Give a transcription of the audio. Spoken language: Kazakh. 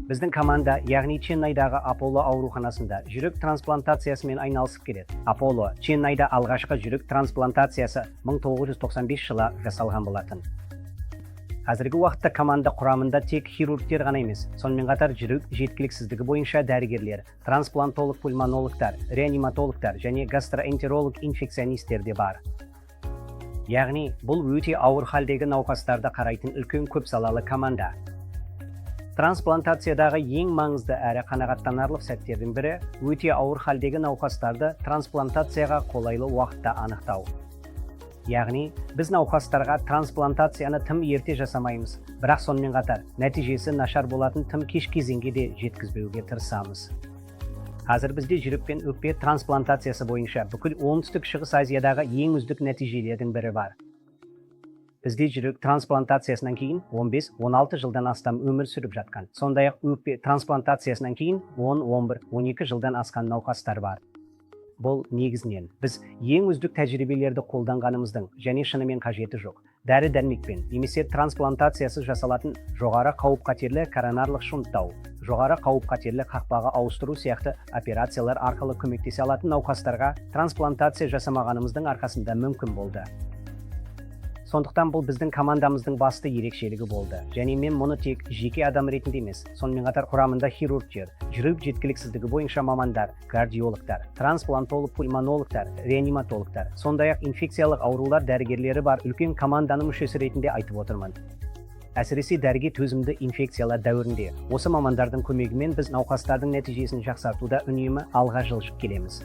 Біздің команда, яғни Ченнайдағы Аполло ауруханасында жүрек трансплантациясымен айналысып келеді. Аполло Ченнайда алғашқы жүрек трансплантациясы 1995 жылы жасалған болатын. Қазіргі уақытта команда құрамында тек хирургтер ғана емес, сонымен қатар жүрек жеткіліксіздігі бойынша дәрігерлер, трансплантолог пульмонологтар, реаниматологтар және гастроэнтеролог инфекционистер де бар. Яғни бұл өте ауыр халдегі науқастарды қарайтын үлкен көпсалалы команда. Трансплантациядағы ең маңызды әрі қанағаттанарлық сәттердің бірі – өте ауыр халдегі науқастарды трансплантацияға қолайлы уақытта анықтау. Яғни біз науқастарға трансплантацияны тым ерте жасамаймыз, бірақ сонымен қатар нәтижесі нашар болатын тым кеш кезеңге де жеткізбеуге тырысамыз. Қазір бізде жүрек пен өкпе трансплантациясы бойынша бүкіл Оңтүстік Шығыс Азиядағы ең үздік нәтижелердің бірі бар. Бізде жүрек трансплантациясынан кейін 15-16 жылдан астам өмір сүріп жатқан, сондай ақ өкпе трансплантациясынан кейін 10, 11, 12 жылдан асқан науқастар бар. Бұл негізінен біз ең үздік тәжірибелерді қолданғанымыздың және шынымен қажеті жоқ дәрі дәрмекпен немесе трансплантациясыз жасалатын жоғары қауіп қатерлі коронарлық шунттау, жоғары қауіп қатерлі қақпағы ауыстыру сияқты операциялар арқылы көмектесе алатын науқастарға трансплантация жасамағанымыздың арқасында мүмкін болды. Сондықтан бұл біздің командамыздың басты ерекшелігі болды. Және мен мұны тек жеке адам ретінде емес, сонымен қатар құрамында хирургтер, жүрек жеткіліксіздігі бойынша мамандар, кардиологтар, трансплантолог пульмонологтар, реаниматологтар, сондай ақ инфекциялық аурулар дәрігерлері бар үлкен команданың мүшесі ретінде айтып отырмын. Әсіресе дәріге төзімді инфекциялар дәуірінде осы мамандардың көмегімен біз науқастардың нәтижесін жақсартуда үнемі алға жылжып келеміз.